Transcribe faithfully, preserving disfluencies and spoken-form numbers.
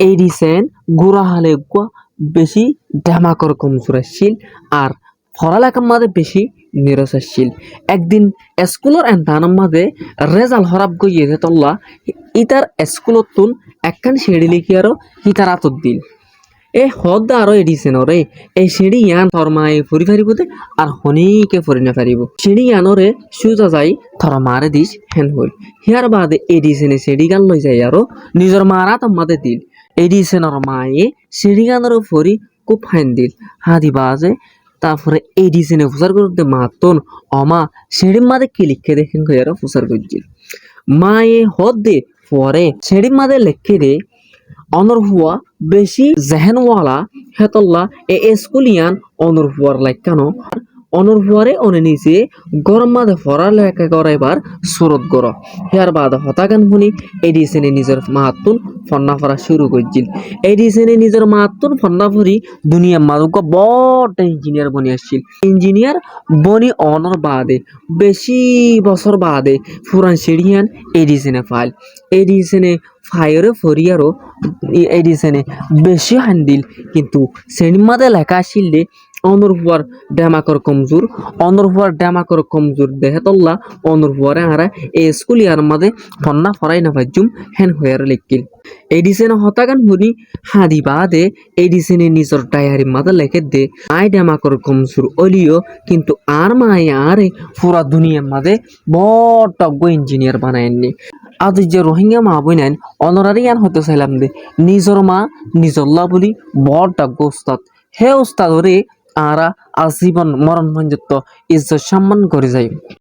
Edison gura hále eggúa bicí dhemakor komzur accíl, ar foralekár mazé bicí niros accíl. Ek din eskúlor emtehánor mazé rezalt hóraf goijjé dé tolla ítar eskúlottún ekkán siñçí lekíyaró hítar átot diíl. E hoódde aró Edisonoré, e siñçí yián tor maáye forí faribóu dé, ar honíkka forí nofaribóu. Siñçí yiánoré cúza zai tor maáre dic, héen hoóil. Híyar baade Edisone siñçígán loi zaiyaró nizor maar átor mazé diíl. Edisonor maáye siñçígánoré forí kúb hañdil, hañdi baade tarfore Edisone fusár goródde maattún, "Ó maa, siñçír mazé ki leikké dé?" héen hoiyaró fusár goijjíl. Maáye hoódde fuaré, "Siñçír mazé leikké dé, onor fua bicí zehénwala, hétolla e eskúl yián onor fuar laikká noó. Onor fuaré one nize góror mazé foráleká goráibar surot goró." Híyar baade hotágan fúni Edisone nizor maattún fonná fora cúru goijjíl. Edisone nizor maattún fonná fori duniyar mazé eggúa boódda injiniyar boni accíl. Injiniyar boni onor baade bicí bosór baade furan siñçí yián Edisone faáil. Edisone faiyóre foriyaró Edisone bicí hañdil, kintu siñçír mazé leká accíl dé, "Onor fuar dhemakor komzur, onor fuar dhemakor komzur dé hétolla onor fuaré añára e eskúl yiánor mazé fonná forái nofaijjúm," héen hoiyaró leikkíl. Edisone hotágan fúni hañdi baade Edisone nizor dhaiyarir mazé lekédde, "Aññí dhemakor komzur óileyo, kintu añár maáye añáre fura duniyar mazé boódda eggúa injiniyar banaiyénni." Aijja Ruáingga maa bóinain, onoráre yián hoitó sailam dé, nizor maa nizollá bóli boódda eggúa ustad. Hé ustadoré añára azibon moron foijjonto izzot cámman gorí zaiyum.